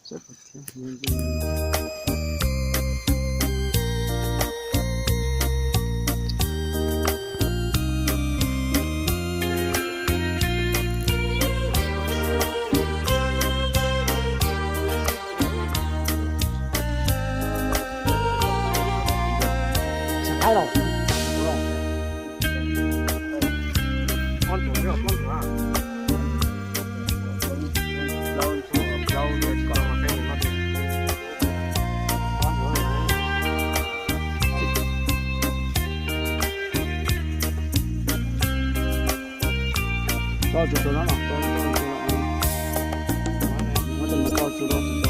Tso tsuav tsuav no los, tso tsuav tsuav no, muab cov no tso tsuav tsuav tsuav no.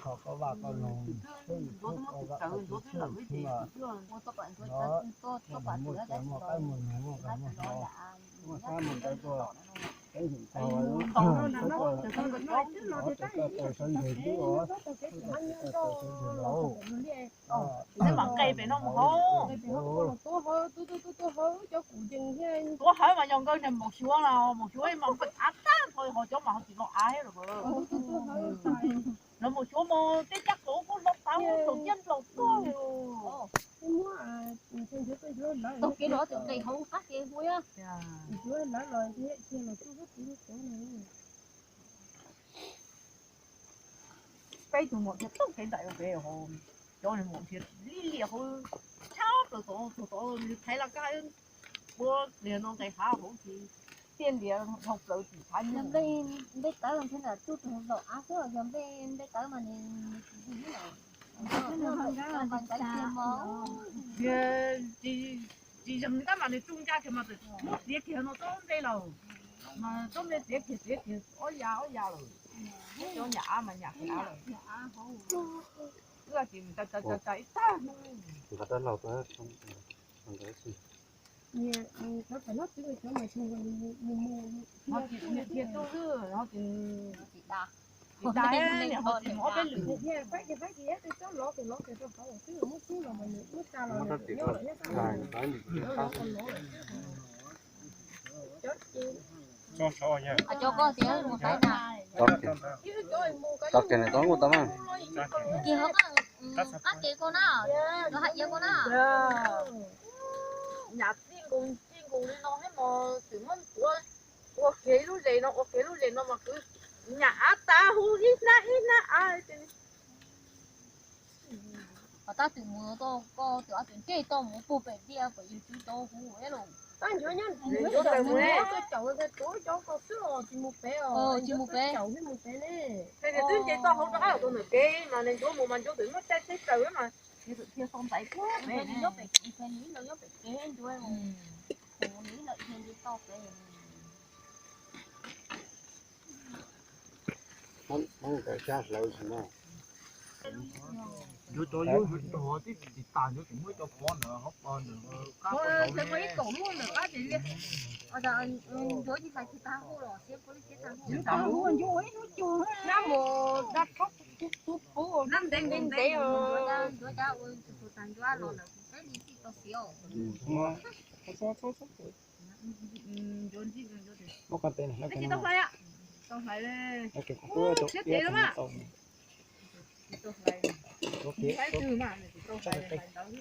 Kho koj vaj koj loog, xwb yus tub koj vaj koj tub xwb yus tub mas, no, muaj cov muaj qaib muaj nus muaj nqaij muaj hlau, muaj sab muaj ntawv tuaj, teeb meem txog, sawv koj tau sawv ntsees tub os, sawv ntsees laus. Neb mam nqes pem no mus hauv. Tuav hauv mas yog nkawd niag maum suav na, maum suav mas npawm av tag nrho ho cov mas ho tsis los av thiab lawm. Lawv maum suav mas tej caj qaum kuj hlob tav thaum ciab nplaum tuaj li. Tau kev los tus nqes hauv qab kev hu. Peb tug maum thiaj tau kev nraim pem hauv, cov niag maum thiaj li liam hauv tshab plaws tod, thaum tod nws thaiv laj kab ua liam no nqes hav hauv ces thiaj liam dhau plaws tim tshav nyuj. Nplej tawv thiab ntawm tsuj tus zaum av xwb, yog nplej tawv mas nws tsis zoo li lawm. Tsis zoo li tab mas nws tsuj ncaj kiag mas txawm muab txiav kiag no txob nplej lawm, mas txob nplej txiav kiag txiav kiag ob ya ob ya lawm. Cov nyam av mas nyam kiag av lawm. Wb ces tsa tsa tsa ib tag hnub. Ho ces niam thiaj tub xwb, ho ces tsis da, niam ho tsis mus ob peb lwm. Cov koj tias mus faib na. Cov kiag nws tau nkuj tau mas. Kiag ho qab kev koj na, cov hais iab koj na. Nyam txij nkaus txij nkaus li no thiab mas txawm muab ua, ua kiag ib lub zes no, ua kiag ib lub zes no mas kwv nyam av tas hu ib hnab ib hnab av. Ho tab twg mus tau koj twb ob tug ntsej tau mus puag pem tiaj kom yus tswv tau hu los. Tab ncuav nyob ncuav tawm mus ne, tau caum ntawd tuav cov ko xwb os, tsis mus pem os, tsis mus pem, caum xwb mus pem ne. Twb nce toj hauv rov qab los tau ntawm kev mas ncuav mus mas ncuav tawm muab caij tsheb raws mas nws txawm dhia sau ntaiv puag pem. Nws nyob pem kev, nws ib los nyob pem kev ncuav, nws ib los dhia nce toj pem. Ncuav cov yub tog tib tsis tas, ncuav tseem muab cov pov ntawm hauv qab ntawm qab. Ncuav tsis hais tsis tag hu los siab puab li siab tag hu. Nab mus dab thob tub pub nab ntev ntev ntev os. Ncuav cas ua tus tag ncuav los lawm peb li txij tau siav os. Muab qab teb na, tsis tau hlais, tau hlais, siab tsev los mas. Tsis tau hlais, hlais twg mas tsis tau hlais, hlais ntawd xwb.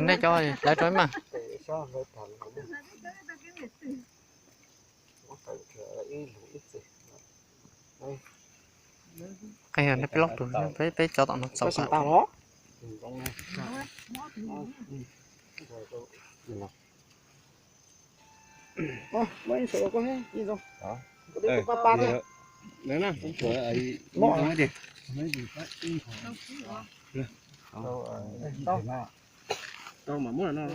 Nej cov hlais rau ib mas. Qee nej peb plaub tus, peb cov tom no txaus tas los. Tau mam muab no.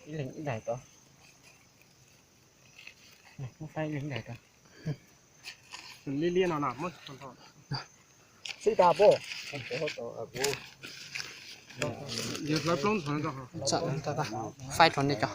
Ib leeg ib daim tau. Muab faib ib leeg ib daim tau. Li li no na, muab xib tas pub. Yog hlawv plaub ntxhov no. Faib rau nej cov.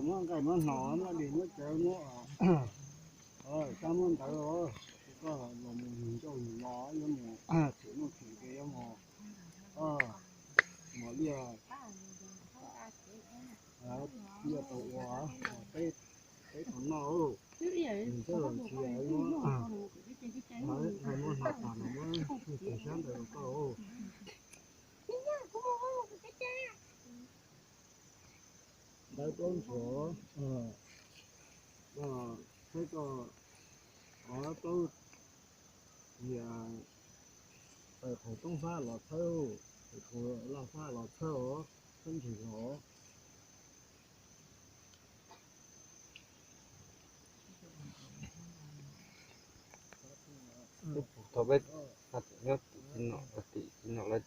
Muab nqaij muab hno muab dej muab cawv muab, sab muab ntawv, koj los mus ncauj los yuav mus, tsim nuj tsim nqi yuav mus, mos liaj, liaj tau ua, peb tau noj, ntsej los ntsia, muab hno tas los muab tus sab ntawd rau koj. Plaub ntshua, thaib koj, plaub, tawm qhov toob fab los txhawb, tawm qhov laj fab los txhawb os, txhawb ntshis los. Thaum peb nyob tim txiv nom, tim txiv nom lawv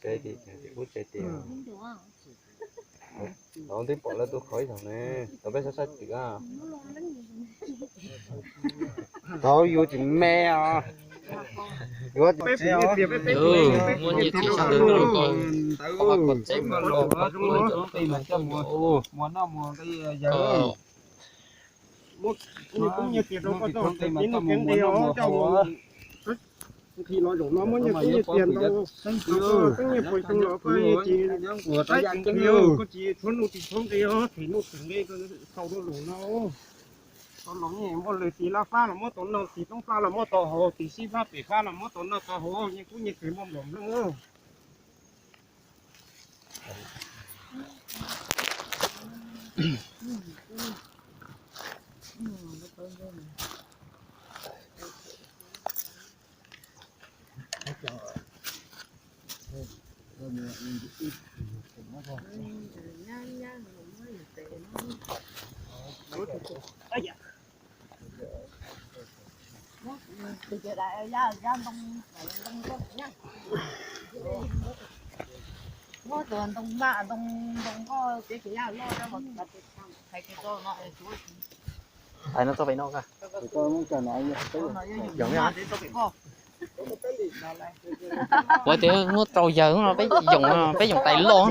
tsev ces tseem tim ub tsev ces, tau twb pom lawv tus qhov ib zaug ne, tau peb sab sab twm. Tau yuav tsis me os. Yuav tsis me os. Muaj nyiaj txiag sab ntawd rau koj, muaj noj muag nqi yawg. Muab nyiaj kub nyiaj txiag rau koj coj tib noj kev nqi os, coj mus nqhis los zaum no muab nyiaj kub nyiaj txiag ntau, koj txeeb nyiaj puas xyoo los koj tsis saib tsis nqhis, koj tsis tshuav nuj tsis tshuav nqi os, them nuj them nqi xaus rau zaum no. Tau los nyiaj muaj lwm tis laj fab los muab tau noj, tis toob fab los muab tau haus, tis sib fab pem fab los muab tau noj tau haus, nyiaj kub nyiaj txiag muaj nplom nplooj. Muab tus ntoo maj ntoo, ntoo koj tsev kev yaj loj, hais no txog pem no. Kuv tias muab rau yawg no peb yoom, peb yoom tais loj.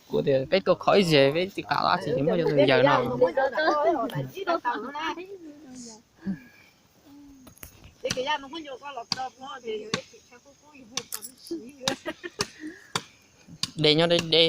Kuv tias peb tuaj kho ib zes peb tsis kam dab tsi ces muab rau yawg no. De nyob de de.